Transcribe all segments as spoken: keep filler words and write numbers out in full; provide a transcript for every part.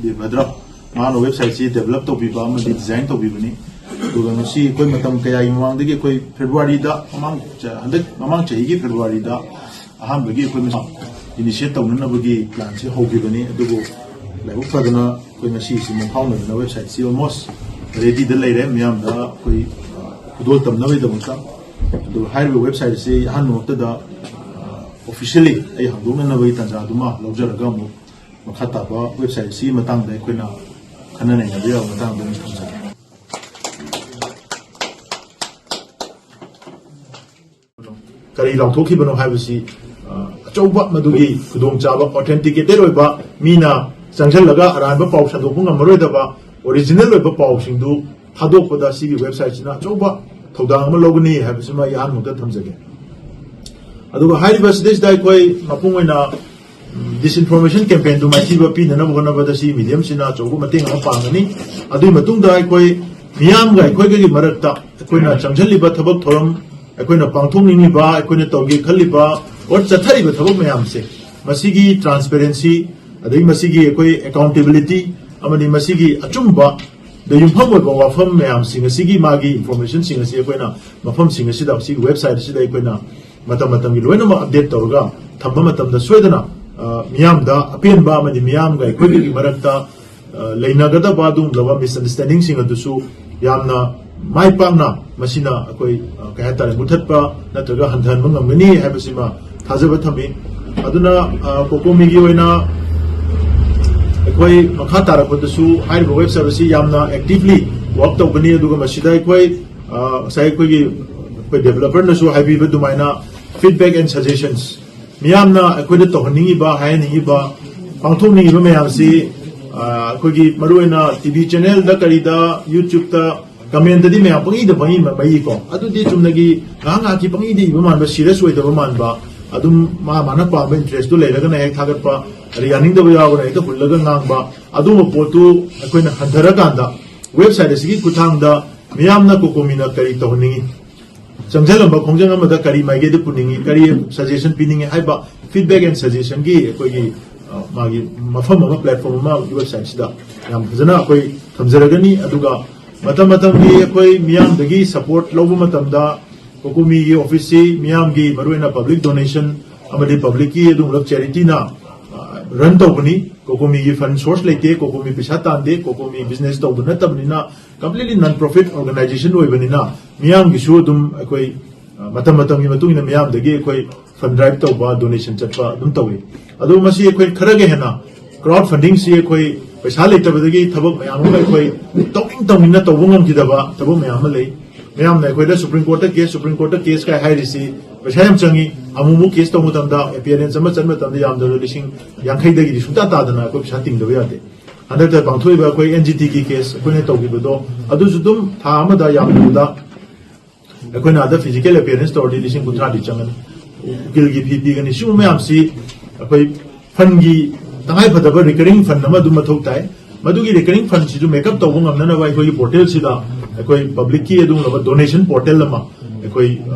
ꯕꯤꯔꯚꯗ꯭ꯔ, ꯃꯥꯅ ꯋꯦꯕꯁꯥꯏꯠꯁꯤ ꯗꯦꯕꯂꯞ ꯇꯧꯕꯤꯕ ꯑꯃꯗꯤ ꯗꯤꯖꯥꯏꯟ ꯇꯧꯕꯤꯕꯅꯤ꯫ ꯑꯗꯨꯒ ꯃꯁꯤ ꯑꯩꯈꯣꯏ ꯃꯇꯝ ꯀꯌꯥꯒꯤ ꯃꯃꯥꯡꯗꯒꯤ ꯑꯩꯈꯣꯏ ꯐꯦꯕ꯭ꯔꯨꯋꯥꯔꯤꯗ, ꯃꯃꯥꯡ ꯆ-, ꯍꯟꯗꯛ ꯃꯃꯥꯡ ꯆꯍꯤꯒꯤ ꯐꯦꯕ꯭ꯔꯨꯋꯥꯔꯤꯗ ꯑꯍꯥꯟꯕꯒꯤ ꯑꯩꯈꯣꯏ ꯃꯌꯥꯝ ꯏꯅꯤꯁꯤꯌꯦꯠ ꯇꯧꯅꯅꯕꯒꯤ ꯄ꯭ꯂꯥꯟꯁꯤ ꯍꯧꯈꯤꯕꯅꯤ꯫ ꯑꯗꯨꯕꯨ ꯂꯥꯏꯕꯛ ꯐꯗꯅ ꯑꯩꯈꯣꯏ ꯉꯁꯤ ꯁꯤ ꯃꯪꯐꯥꯎꯅꯗꯅ ꯋꯦꯕꯁꯥꯏꯠꯁꯤ ꯑꯣꯜꯃꯣꯁ ꯔꯦꯗꯤꯗ ꯂꯩꯔꯦ꯫ ꯃꯤꯌꯥꯝꯗ ꯑꯩꯈꯣꯏ, ꯑ, ꯈꯨꯗꯣꯜ ꯇꯝꯅꯕꯒꯤꯗꯃꯛꯇ꯫ ꯑꯗꯨ ꯍꯥꯏꯔꯤꯕ ꯋꯦꯕꯁꯥꯏꯠꯁꯤ ꯑꯍꯥꯟꯕ ꯃꯛꯇꯗ, ꯑ, ꯑꯣꯐꯤꯁꯤꯌꯦꯜꯂꯤ ꯑꯩ ꯍꯥꯡꯗꯣꯛꯅꯅꯕꯒꯤ ꯇꯥꯟꯖꯥꯗꯨꯃ ꯂꯧꯖꯔꯒ ꯑꯃꯨꯛ ꯃꯈꯥ ꯇꯥꯕ ꯋꯦꯕꯁꯥꯏꯠꯁꯤꯒꯤ ꯃꯇꯥꯡꯗ ꯑꯩꯈꯣꯏꯅ ꯈꯟꯅ ꯅꯩꯅꯕ ꯌꯥꯕ ꯃꯇꯥꯡꯗ ꯑꯩꯅ ꯊꯝꯖꯒꯦ꯫ ꯀꯔꯤ ꯂꯥꯎꯊꯣꯛꯈꯤꯕꯅꯣ ꯍꯥꯏꯕꯁꯤ, ꯑ, ꯑꯆꯧꯕ ꯃꯗꯨꯒꯤ ꯈꯨꯗꯣꯡꯆꯥꯕ, ꯑꯣꯊꯦꯟꯇꯤꯀꯦꯇꯦꯠ ꯑꯣꯏꯕ, ꯃꯤꯅ ꯆꯪꯁꯤꯜꯂꯒ ꯑꯔꯥꯟꯕ ꯄꯥꯎ ꯁꯟꯗꯣꯛꯄ ꯉꯝꯃꯔꯣꯏꯗꯕ ꯑꯣꯔꯤꯖꯤꯅꯦꯜ ꯑꯣꯏꯕ ꯄꯥꯎꯁꯤꯡꯗꯨ ꯊꯥꯗꯣꯛꯄꯗ ꯁꯤꯒꯤ ꯋꯦꯕꯁꯥꯏꯠꯁꯤꯅ ꯑꯆꯧꯕ ꯊꯧꯗꯥꯡ ꯑꯃ ꯂꯧꯒꯅꯤ ꯍꯥꯏꯕꯁꯤꯃ ꯑꯩ ꯑꯍꯥꯟꯕꯗ ꯊꯝꯖꯒꯦ꯫ ꯑꯗꯨꯒ ꯍꯥꯏꯔꯤꯕ ꯁꯤꯗꯩꯁꯤꯗ ꯑꯩꯈꯣꯏ ꯃꯄꯨꯡ ꯑꯣꯏꯅ disinformation campaignꯗꯨ ꯃꯥꯏꯊꯤꯕ ꯄꯤꯅꯅꯕ ꯍꯣꯠꯅꯕꯗ ꯁꯤ mediumꯁꯤꯅ ꯑꯆꯧꯕ ꯃꯇꯦꯡ ꯑꯃ ꯄꯥꯡꯒꯅꯤ꯫ ꯑꯗꯨꯒꯤ ꯃꯇꯨꯡꯗ ꯑꯩꯈꯣꯏ ꯃꯤꯌꯥꯝꯒ ꯑꯩꯈꯣꯏꯒꯒꯤ ꯃꯔꯛꯇ ꯑꯩꯈꯣꯏꯅ ꯆꯪꯁꯤꯜꯂꯤꯕ ꯊꯕꯛ ꯊꯧꯔꯝ, ꯑꯩꯈꯣꯏꯅ ꯄꯥꯡꯊꯣꯛꯅꯤꯡꯂꯤꯕ, ꯑꯩꯈꯣꯏꯅ ꯇꯧꯒꯦ ꯈꯜꯂꯤꯕ, or ꯆꯠꯊꯔꯤꯕ ꯊꯕꯛ ꯃꯌꯥꯝꯁꯦ, ꯃꯁꯤꯒꯤ transparency, ꯑꯗꯒꯤ ꯃꯁꯤꯒꯤ ꯑꯩꯈꯣꯏ accountability ꯑꯃꯗꯤ ꯃꯁꯤꯒꯤ ꯑꯆꯨꯝꯕ ꯗ ꯌꯨꯝꯐꯝ ꯑꯣꯏꯕ ꯋꯥꯐꯝ ꯃꯌꯥꯝꯁꯤꯡ ꯑꯁꯤꯒꯤ ꯃꯥꯒꯤ informationꯁꯤꯡ ꯑꯁꯤ ꯑꯩꯈꯣꯏꯅ ꯃꯐꯝꯁꯤꯡ ꯑꯁꯤꯗ, ꯁꯤꯒꯤ ꯋꯦꯕꯁꯥꯏꯠ ꯑꯁꯤꯗ ꯑꯩꯈꯣꯏꯅ ꯃꯇꯝ ꯃꯇꯝꯒꯤ ꯂꯣꯏꯅꯃꯛ update ꯇꯧꯔꯒ ꯊꯝꯕ ꯃꯇꯝꯗ ꯁꯣꯏꯗꯅ, ꯑ, ꯃꯤꯌꯥꯝꯗ ꯑꯄꯦꯟꯕ ꯑꯃꯗꯤ ꯃꯤꯌꯥꯝꯒ ꯑꯩꯈꯣꯏꯒꯤ ꯃꯔꯛꯇ, ꯑ, ꯂꯩꯅꯒꯗꯕ ꯑꯗꯨꯒꯨꯝꯂꯕ misunderstandingꯁꯤꯡ ꯑꯗꯨꯁꯨ ꯌꯥꯝꯅ ꯃꯥꯏ ꯄꯥꯛꯅ ꯃꯁꯤꯅ ꯑꯩꯈꯣꯏ, ꯑ, ꯀꯩ ꯍꯥꯏꯇꯥꯔꯦ, ꯃꯨꯊꯠꯄ ꯅꯠꯇ꯭ꯔꯒ ꯍꯟꯊꯍꯟꯕ ꯉꯝꯒꯅꯤ ꯍꯥꯏꯕꯁꯤꯃ ꯊꯥꯖꯕ ꯊꯝꯃꯤ꯫ ꯑꯗꯨꯅ, ꯑ, ꯀꯣꯀꯣꯃꯤꯒꯤ ꯑꯣꯏꯅ ꯑꯩꯈꯣꯏ ꯃꯈꯥ ꯇꯥꯔꯛꯄꯗꯁꯨ ꯍꯥꯏꯔꯤꯕ ꯋꯦꯕꯁꯥꯏꯠ ꯑꯁꯤ ꯌꯥꯝꯅ actively work ꯇꯧꯒꯅꯤ꯫ ꯑꯗꯨꯒ ꯃꯁꯤꯗ ꯑꯩꯈꯣꯏ, ꯑ, ꯉꯁꯥꯏ ꯑꯩꯈꯣꯏꯒꯤ, ꯑꯩꯈꯣꯏ developerꯅꯁꯨ ꯍꯥꯏꯕꯤꯕ ꯑꯗꯨꯃꯥꯏꯅ feedback and suggestions, ꯃꯤꯌꯥꯝꯅ ꯑꯩꯈꯣꯏꯗ ꯇꯧꯍꯟꯅꯤꯡꯉꯤꯕ, ꯍꯥꯏꯍꯟꯅꯤꯡꯉꯤꯕ, ꯄꯥꯡꯊꯣꯛꯅꯤꯡꯉꯤꯕ ꯃꯌꯥꯝꯁꯤ, ꯑ, ꯑꯩꯈꯣꯏꯒꯤ ꯃꯔꯨꯑꯣꯏꯅ TV channelꯗ, ꯀꯔꯤꯗ, YouTubeꯇ commentꯇꯗꯤ ꯃꯌꯥꯝ ꯄꯪꯏꯗ ꯄꯪꯏ ꯃ-, ꯃꯩꯀꯣ꯫ ꯑꯗꯨꯗꯤ ꯆꯨꯝꯅꯒꯤ ꯉꯥꯏꯍꯥꯛ ꯉꯥꯏꯍꯥꯛꯀꯤ ꯄꯪꯏꯗ ꯏꯕ ꯃꯥꯟꯕ, serious ꯑꯣꯏꯗꯕ ꯃꯥꯟꯕ, ꯑꯗꯨꯝ ꯃꯥ ꯃꯥꯅ ꯄꯥꯝꯕ interestꯇꯨ ꯂꯩꯔꯒꯅ ꯍꯦꯛ ꯊꯥꯒꯠꯄ, ꯑꯗ ꯌꯥꯅꯤꯡꯗꯕ ꯌꯥꯎꯔꯒꯅ ꯍꯦꯛꯇ ꯍꯨꯜꯂꯒ ꯉꯥꯡꯕ, ꯑꯗꯨꯒꯨꯝꯕ ꯄꯣꯠꯇꯨ ꯑꯩꯈꯣꯏꯅ ꯍꯟꯊꯔꯀꯥꯟꯗ website ꯑꯁꯤꯒꯤ ꯈꯨꯠꯊꯥꯡꯗ ꯃꯤꯌꯥꯝꯅ ꯀꯣꯀꯣꯃꯤꯅ ꯀꯔꯤ ꯇꯧꯍꯟꯅꯤꯡꯉꯤ, ꯆꯪꯁꯤꯜꯂꯝꯕ ꯈꯣꯡꯖꯪ ꯑꯃꯗ ꯀꯔꯤ ꯃꯥꯏꯀꯩꯗ ꯄꯨꯅꯤꯡꯉꯤ, ꯀꯔꯤ suggestion ꯄꯤꯅꯤꯡꯉꯤ ꯍꯥꯏꯕ feedback and suggestionꯒꯤ ꯑꯩꯈꯣꯏꯒꯤ, ꯑ, ꯃꯥꯒꯤ ꯃꯐꯝ ꯑꯃ, platform ꯑꯃ website ꯁꯤꯗ ꯌꯥꯝ ꯐꯖꯅ ꯑꯩꯈꯣꯏ ꯊꯝꯖꯔꯒꯅꯤ꯫ ꯑꯗꯨꯒ ꯃꯇꯝ ꯃꯇꯝꯒꯤ ꯑꯩꯈꯣꯏ ꯃꯤꯌꯥꯝꯗꯒꯤ support ꯂꯧꯕ ꯃꯇꯝꯗ COCOMIꯒꯤ office ꯁꯤ ꯃꯤꯌꯥꯝꯒꯤ, ꯃꯔꯨꯑꯣꯏꯅ public donation ꯑꯃꯗꯤ publicꯀꯤ ꯑꯗꯨꯒꯨꯝꯂꯕ charityꯅ run ꯇꯧꯕꯅꯤ꯫ COCOMIꯒꯤ fund source ꯂꯩꯇꯦ, COCOMI ꯄꯩꯁꯥ ꯇꯥꯟꯗꯦ, COCOMI business ꯇꯧꯕ ꯅꯠꯇꯕꯅꯤꯅ, completely non profit organization ꯑꯣꯏꯕꯅꯤꯅ, ꯃꯤꯌꯥꯝꯒꯤꯁꯨ ꯑꯗꯨꯝ ꯑꯩꯈꯣꯏ ꯃꯇꯝ ꯃꯇꯝꯒꯤ ꯃꯇꯨꯡ ꯏꯟꯅ ꯃꯤꯌꯥꯝꯗꯒꯤ ꯑꯩꯈꯣꯏ fund drive ꯇꯧꯕ, donation ꯆꯠꯄ ꯑꯗꯨꯝ ꯇꯧꯏ꯫ ꯑꯗꯣ ꯃꯁꯤ ꯑꯩꯈꯣꯏ ꯈꯔꯒ ꯍꯦꯟꯅ, crowd funding ꯁꯤ ꯑꯩꯈꯣꯏ ꯄꯩꯁꯥ ꯂꯩꯇꯕꯗꯒꯤ ꯊꯕꯛ ꯃꯌꯥꯝ ꯑꯃ ꯑꯩꯈꯣꯏ ꯇꯧꯅꯤꯡ ꯇꯧꯅꯤꯡꯅ ꯇꯧꯕ ꯉꯝꯈꯤꯗꯕ ꯊꯕꯛ ꯃꯌꯥꯝ ꯑꯃ ꯂꯩ꯫ ꯃꯌꯥꯝꯅ ꯑꯩꯈꯣꯏꯗ Supreme Court ꯇ case, Supreme Court ꯇ case ꯀꯥꯏ ꯍꯥꯏꯔꯤꯁꯤ ꯄꯩꯁꯥ ꯌꯥꯝ ꯆꯪꯉꯤ꯫ ꯑꯃꯨꯛ ꯑꯃꯨꯛ case ꯇꯧꯕ ꯃꯇꯝꯗ, appearance ꯑꯃ ꯆꯠꯄ ꯃꯇꯝꯗ ꯌꯥꯝꯗ꯭ꯔꯕꯗ ꯂꯤꯁꯤꯡ ꯌꯥꯡꯈꯩꯗꯒꯤꯗꯤ ꯁꯨꯡꯇꯥ ꯇꯥꯗꯅ ꯑꯩꯈꯣꯏ ꯄꯩꯁꯥ ꯇꯤꯡꯗꯕ ꯌꯥꯗꯦ꯫ ꯍꯟꯗꯛꯇ ꯄꯥꯡꯊꯣꯛꯏꯕ ꯑꯩꯈꯣꯏ NGT ꯒꯤ case ꯑꯩꯈꯣꯏꯅ ꯇꯧꯈꯤꯕꯗꯣ, ꯑꯗꯨꯁꯨ ꯑꯗꯨꯝ ꯊꯥ ꯑꯃꯗ ꯌꯥꯝꯗ꯭ꯔꯕꯗ ꯑꯩꯈꯣꯏꯅ ꯑꯗ physical appearance ꯇꯧꯔꯗꯤ ꯂꯤꯁꯤꯡ ꯀꯨꯟꯊ꯭ꯔꯥꯗꯤ ꯆꯪꯒꯅꯤ, ꯎꯀꯤꯜꯒꯤ fee ꯄꯤꯒꯅꯤ꯫ ꯁꯤꯒꯨꯝꯕ ꯃꯌꯥꯝꯁꯤ ꯑꯩꯈꯣꯏ fund ꯒꯤ ꯇꯉꯥꯏ ꯐꯗꯕ recurring fund ꯑꯃ ꯑꯗꯨꯝ ꯃꯊꯧ ꯇꯥꯏ꯫ ꯃꯗꯨꯒꯤ recurring fund ꯁꯤꯁꯨ make up ꯇꯧꯕ ꯉꯝꯅꯅꯕ ꯑꯩꯈꯣꯏꯒꯤ portal ꯁꯤꯗ ꯑꯩꯈꯣꯏ public ꯀꯤ ꯑꯗꯨꯒꯨꯝꯂꯕ donation portal ꯑꯃ ꯑꯩꯈꯣꯏ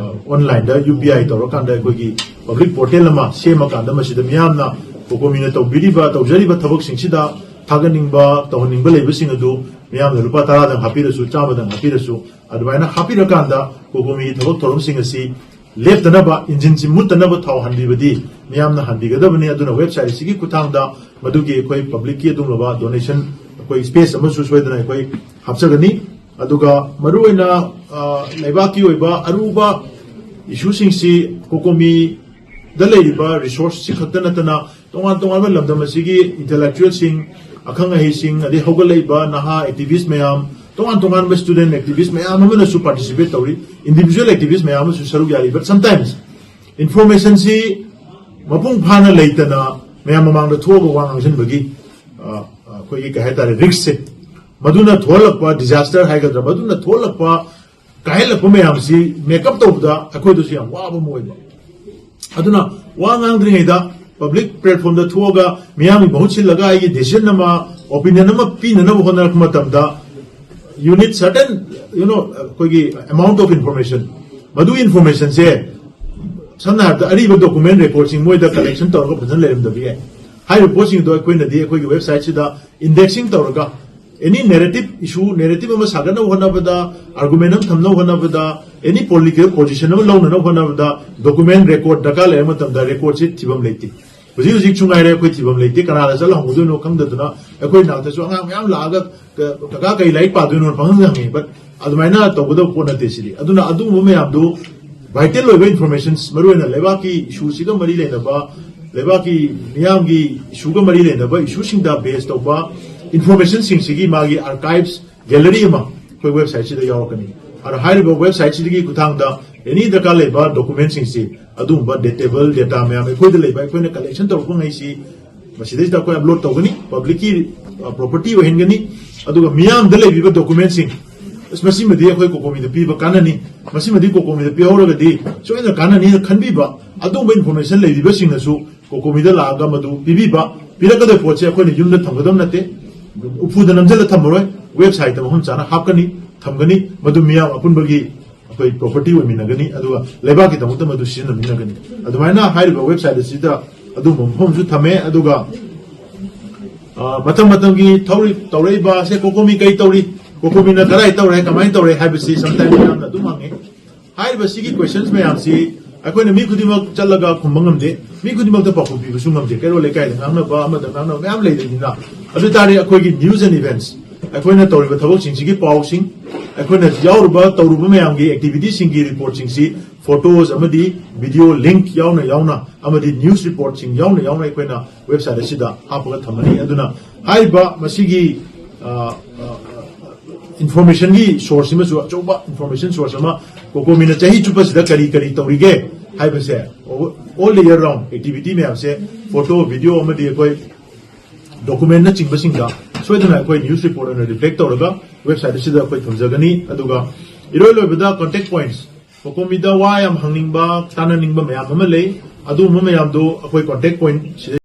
online ꯗ UPI ꯇꯧꯔꯀꯥꯟꯗ ꯑꯩꯈꯣꯏꯒꯤ public portal ꯑꯃ ꯁꯦꯝꯃꯀꯥꯟꯗ, ꯃꯁꯤꯗ ꯃꯤꯌꯥꯝꯅ COCOMI ꯅ ꯇꯧꯕꯤꯔꯤꯕ, ꯇꯧꯖꯔꯤꯕ ꯊꯕꯛꯁꯤꯡꯁꯤꯗ ꯊꯥꯒꯠꯅꯤꯡꯕ, ꯇꯧꯍꯟꯅꯤꯡꯕ ꯂꯩꯕꯁꯤꯡ ꯑꯗꯨ ꯃꯤꯌꯥꯝꯅ ꯂꯨꯄꯥ ꯇꯔꯥꯗꯪ ꯍꯥꯞꯄꯤꯔꯁꯨ, ꯆꯥꯝꯃꯗꯪ ꯍꯥꯞꯄꯤꯔꯁꯨ, ꯑꯗꯨꯃꯥꯏꯅ ꯍꯥꯞꯄꯤꯔꯀꯥꯟꯗ COCOMI ꯒꯤ ꯊꯕꯛ ꯊꯧꯔꯝꯁꯤꯡ ꯑꯁꯤ ꯂꯦꯞꯇꯅꯕ, ꯏꯟꯖꯤꯟꯁꯤ ꯃꯨꯠꯇꯅꯕ ꯊꯥꯎ ꯍꯥꯟꯕꯤꯕꯗꯤ ꯃꯤꯌꯥꯝꯅ ꯍꯥꯟꯕꯤꯒꯗꯕꯅꯤ꯫ ꯑꯗꯨꯅ website ꯑꯁꯤꯒꯤ ꯈꯨꯠꯊꯥꯡꯗ ꯃꯗꯨꯒꯤ ꯑꯩꯈꯣꯏ public ꯀꯤ ꯑꯗꯨꯒꯨꯝꯂꯕ donation ꯑꯩꯈꯣꯏ space ꯑꯃꯁꯨ ꯁꯣꯏꯗꯅ ꯑꯩꯈꯣꯏ ꯍꯥꯞꯆꯒꯅꯤ꯫ ꯑꯗꯨꯒ ꯃꯔꯨꯑꯣꯏꯅ, ꯑ, ꯂꯩꯕꯥꯛꯀꯤ ꯑꯣꯏꯕ ꯑꯔꯨꯕ issue ꯁꯤꯡꯁꯤ COCOMI ꯗ ꯂꯩꯔꯤꯕ resource ꯁꯤ ꯈꯛꯇ ꯅꯠꯇꯅ ꯇꯣꯉꯥꯟ ꯇꯣꯉꯥꯟꯕ ꯂꯝꯗꯝ ꯑꯁꯤꯒꯤ intellectual ꯁꯤꯡ, ꯑꯈꯪ ꯑꯍꯩꯁꯤꯡ, ꯑꯗꯩ ꯍꯧꯒꯠꯂꯛꯏꯕ ꯅꯍꯥ activist ꯃꯌꯥꯝ, ꯇꯣꯉꯥꯟ ꯇꯣꯉꯥꯟꯕ student activist ꯃꯌꯥꯝ ꯑꯃꯅꯁꯨ participate ꯇꯧꯔꯤ, individual activist ꯃꯌꯥꯝ ꯑꯃꯁꯨ ꯁꯔꯨꯛ ꯌꯥꯔꯤ꯫ But sometimes information ꯁꯤ ꯃꯄꯨꯡ ꯐꯥꯅ ꯂꯩꯇꯅ ꯃꯌꯥꯝ ꯃꯃꯥꯡꯗ ꯊꯣꯛꯑꯒ ꯋꯥ ꯉꯥꯡꯁꯤꯟꯕꯒꯤ, ꯑ, ꯑꯩꯈꯣꯏꯒꯤ ꯀꯩ ꯍꯥꯏꯇꯥꯔꯦ, risk ꯁꯦ, ꯃꯗꯨꯅ ꯊꯣꯛꯍꯜꯂꯛꯄ disaster ꯍꯥꯏꯒꯗ꯭ꯔꯥ, ꯃꯗꯨꯅ ꯊꯣꯛꯍꯜꯂꯛꯄ ꯀꯥꯏꯍꯜꯂꯛꯄ ꯃꯌꯥꯝꯁꯤ make up ꯇꯧꯕꯗ ꯑꯩꯈꯣꯏꯗꯁꯨ ꯌꯥꯝ ꯋꯥꯕ ꯑꯃ ꯑꯣꯏꯕ꯫ ꯑꯗꯨꯅ ꯋꯥ ꯉꯥꯡꯗ꯭ꯔꯤꯉꯩꯗ public platform ꯗ ꯊꯣꯛꯑꯒ ꯃꯤꯌꯥꯝꯒꯤ ꯃꯍꯨꯠ ꯁꯤꯜꯂꯒ ꯑꯩꯒꯤ decision ꯑꯃ, opinion ꯑꯃ ꯄꯤꯅꯅꯕ ꯍꯣꯠꯅꯔꯛꯄ ꯃꯇꯝꯗ, you need certain, you know, ꯑꯩꯈꯣꯏꯒꯤ amount of information, ꯃꯗꯨꯒꯤ information ꯁꯦ ꯁꯝꯅ ꯍꯥꯏꯔꯕꯗ ꯑꯔꯤꯕ document record ꯁꯤꯡ ꯃꯣꯏꯗ collection ꯇꯧꯔꯒ ꯐꯖꯅ ꯂꯩꯔꯝꯗꯕ ꯌꯥꯏ꯫ ꯍꯥꯏꯔꯤꯕ ꯄꯣꯠꯁꯤꯡꯗꯣ ꯑꯩꯈꯣꯏꯅꯗꯤ ꯑꯩꯈꯣꯏꯒꯤ website ꯁꯤꯗ indexing ꯇꯧꯔꯒ, any narrative issue, narrative ꯑꯃ ꯁꯥꯒꯠꯅꯕ ꯍꯣꯠꯅꯕꯗ, argument ꯑꯃ ꯊꯝꯅꯕ ꯍꯣꯠꯅꯕꯗ, any political position ꯑꯃ ꯂꯧꯅꯅꯕ ꯍꯣꯠꯅꯕꯗ document record ꯗꯔꯀꯥꯔ ꯂꯩꯔ ꯃꯇꯝꯗ record ꯁꯤ ꯊꯤꯐꯝ ꯂꯩꯇꯦ꯫ ꯍꯧꯖꯤꯛ ꯍꯧꯖꯤꯛꯁꯨ ꯉꯥꯏꯔꯦ, ꯑꯩꯈꯣꯏ ꯊꯤꯐꯝ ꯂꯩꯇꯦ, ꯀꯅꯥꯗ ꯆꯠꯂ ꯍꯪꯉꯨꯗꯣꯏꯅꯣ ꯈꯪꯗꯗꯅ ꯑꯩꯈꯣꯏ ꯅꯥꯛꯇꯁꯨ ꯑꯉꯥꯡ ꯃꯌꯥꯝ ꯂꯥꯛꯑꯒ, "ꯀ-, ꯀꯀꯥ ꯀꯩ ꯂꯥꯏꯔꯤꯛ ꯄꯥꯗꯣꯏꯅꯣ?" ꯄꯪꯍꯪꯗ ꯍꯪꯉꯤ꯫ But ꯑꯗꯨꯃꯥꯏꯅ ꯇꯧꯒꯗꯕ ꯄꯣꯠ ꯅꯠꯇꯦ ꯁꯤꯗꯤ꯫ ꯑꯗꯨꯅ ꯑꯗꯨꯒꯨꯝꯕ ꯃꯌꯥꯝꯗꯨ vital ꯑꯣꯏꯕ informations, ꯃꯔꯨꯑꯣꯏꯅ ꯂꯩꯕꯥꯛꯀꯤ issue ꯁꯤꯒ ꯃꯔꯤ ꯂꯩꯅꯕ, ꯂꯩꯕꯥꯛꯀꯤ ꯃꯤꯌꯥꯝꯒꯤ issue ꯒ ꯃꯔꯤ ꯂꯩꯅꯕ issue ꯁꯤꯡꯗ base ꯇꯧꯕ information ꯁꯤꯡꯁꯤꯒꯤ ꯃꯥꯒꯤ archives gallery ꯑꯃ ꯑꯩꯈꯣꯏ website ꯁꯤꯗ ꯌꯥꯎꯔꯛꯀꯅꯤ꯫ ꯑꯗꯣ ꯍꯥꯏꯔꯤꯕ website ꯁꯤꯗꯒꯤ ꯈꯨꯠꯊꯥꯡꯗ any ꯗꯔꯀꯥꯔ ꯂꯩꯕ document ꯁꯤꯡꯁꯤ, ꯑꯗꯨꯒꯨꯝꯕ da-, table data ꯃꯌꯥꯝ ꯑꯩꯈꯣꯏꯗ ꯂꯩꯕ, ꯑꯩꯈꯣꯏꯅ collection ꯇꯧꯔꯛꯄ ꯉꯩꯁꯤ ꯃꯁꯤꯗꯩꯁꯤꯗ ꯑꯩꯈꯣꯏ upload ꯇꯧꯒꯅꯤ, public ꯀꯤ, ꯑ, property ꯑꯣꯏꯍꯟꯒꯅꯤ꯫ ꯑꯗꯨꯒ ꯃꯤꯌꯥꯝꯗ ꯂꯩꯕꯤꯕ document ꯁꯤꯡ, ꯑꯁ, ꯃꯁꯤꯃꯗꯤ ꯑꯩꯈꯣꯏ COCOMI ꯗ ꯄꯤꯕ ꯀꯥꯟꯅꯅꯤ, ꯃꯁꯤꯃꯗꯤ COCOMI ꯗ ꯄꯤꯍꯧꯔꯒꯗꯤ ꯁꯣꯏꯗꯅ ꯀꯥꯟꯅꯅꯤꯅ ꯈꯟꯕꯤꯕ ꯑꯗꯨꯒꯨꯝꯕ information ꯂꯩꯕꯤꯕꯁꯤꯡꯅꯁꯨ COCOMI ꯗ ꯂꯥꯛꯑꯒ ꯃꯗꯨ ꯄꯤꯕꯤꯕ꯫ ꯄꯤꯔꯛꯀꯗꯕ ꯄꯣꯠꯁꯦ ꯑꯩꯈꯣꯏꯅ ꯌꯨꯝꯗ ꯊꯝꯒꯗꯕ ꯅꯠꯇꯦ, ꯎꯐꯨꯗ ꯅꯝꯁꯤꯜꯂ ꯊꯝꯃꯔꯣꯏ, website ꯇ ꯃꯐꯝ ꯆꯥꯅ ꯍꯥꯞꯀꯅꯤ, ꯊꯝꯒꯅꯤ, ꯃꯗꯨ ꯃꯤꯌꯥꯝ ꯑꯄꯨꯟꯕꯒꯤ ꯑꯩꯈꯣꯏ property ꯑꯣꯏꯃꯤꯟꯅꯒꯅꯤ, ꯑꯗꯨꯒ ꯂꯩꯕꯥꯛꯀꯤꯗꯃꯛꯇ ꯃꯗꯨ ꯁꯤꯖꯤꯟꯅꯃꯤꯟꯅꯒꯅꯤ꯫ ꯑꯗꯨꯃꯥꯏꯅ ꯍꯥꯏꯔꯤꯕ website ꯑꯁꯤꯗ ꯑꯗꯨꯒꯨꯝꯕ ꯃꯐꯝꯁꯨ ꯊꯝꯃꯦ꯫ ꯑꯗꯨꯒ, ꯑ, ꯃꯊꯪ ꯃꯊꯪꯒꯤ ꯊꯧꯔꯤ-, ꯇꯧꯔꯛꯏꯕ ꯑꯁꯦ COCOMI ꯀꯩ ꯇꯧꯔꯤ, COCOMI ꯅ ꯀꯗꯥꯏ ꯇꯧꯔꯦ, ꯀꯃꯥꯏꯅ ꯇꯧꯔꯦ ꯍꯥꯏꯕꯁꯤ sometime ꯃꯌꯥꯝꯅ ꯑꯗꯨꯝ ꯍꯪꯉꯤ꯫ ꯍꯥꯏꯔꯤꯕ ꯁꯤꯒꯤ questions ꯃꯌꯥꯝꯁꯤ ꯑꯩꯈꯣꯏꯅ ꯃꯤ ꯈꯨꯗꯤꯡꯃꯛ ꯆꯠꯂꯒ ꯈꯨꯝꯕ ꯉꯝꯗꯦ, ꯃꯤ ꯈꯨꯗꯤꯡꯃꯛꯇ ꯄꯥꯎꯈꯨꯝ ꯄꯤꯕꯁꯨ ꯉꯝꯗꯦ꯫ ꯀꯩꯔꯣꯜ ꯂꯩꯀꯥꯏꯗ ꯉꯥꯡꯅꯕ, ꯑꯃꯗ ꯉꯥꯡꯅꯕ ꯃꯌꯥꯝ ꯂꯩꯕꯅꯤꯅ, ꯑꯗꯨ ꯇꯥꯔꯗꯤ ꯑꯩꯈꯣꯏꯒꯤ news and events, ꯑꯩꯈꯣꯏꯅ ꯇꯧꯔꯤꯕ ꯊꯕꯛꯁꯤꯡꯁꯤꯒꯤ ꯄꯥꯎꯁꯤꯡ, ꯑꯩꯈꯣꯏꯅ ꯌꯥꯎꯔꯨꯕ ꯇꯧꯔꯨꯕ ꯃꯌꯥꯝꯒꯤ activity ꯁꯤꯡꯒꯤ report ꯁꯤꯡꯁꯤ photos ꯑꯃꯗꯤ video link ꯌꯥꯎꯅ ꯌꯥꯎꯅ ꯑꯃꯗꯤ news report ꯁꯤꯡ ꯌꯥꯎꯅ ꯌꯥꯎꯅ ꯑꯩꯈꯣꯏꯅ website ꯑꯁꯤꯗ ꯍꯥꯞꯄꯒ ꯊꯝꯃꯅꯤ꯫ ꯑꯗꯨꯅ ꯍꯥꯏꯔꯤꯕ ꯃꯁꯤꯒꯤ, ꯑ, ꯑ, information ꯒꯤ source ꯑꯃꯁꯨ, ꯑꯆꯧꯕ information source ꯑꯃ, COCOMI ꯅ ꯆꯍꯤ ꯆꯨꯞꯄꯁꯤꯗ ꯀꯔꯤ ꯀꯔꯤ ꯇꯧꯔꯤꯒꯦ ꯍꯥꯏꯕꯁꯦ, all the year round activity ꯃꯌꯥꯝꯁꯦ, photo, video ꯑꯃꯗꯤ ꯑꯩꯈꯣꯏ document ꯅꯆꯤꯡꯕꯁꯤꯡꯗ ꯁꯣꯏꯗꯅ ꯑꯩꯈꯣꯏ news report ꯑꯣꯏꯅ reflect ꯇꯧꯔꯒ website ꯑꯁꯤꯗ ꯑꯩꯈꯣꯏ ꯊꯝꯖꯒꯅꯤ꯫ ꯑꯗꯨꯒ ꯏꯔꯣꯏ ꯂꯣꯏꯕꯗ contact points, COCOMI ꯗ ꯋꯥ ꯌꯥꯝ ꯍꯪꯅꯤꯡꯕ, ꯇꯥꯟꯅꯅꯤꯡꯕ ꯃꯌꯥꯝ ꯑꯃ ꯂꯩ, ꯑꯗꯨꯒꯨꯝꯕ ꯃꯌꯥꯝꯗꯨ ꯑꯩꯈꯣꯏ contact point ꯁꯤꯗ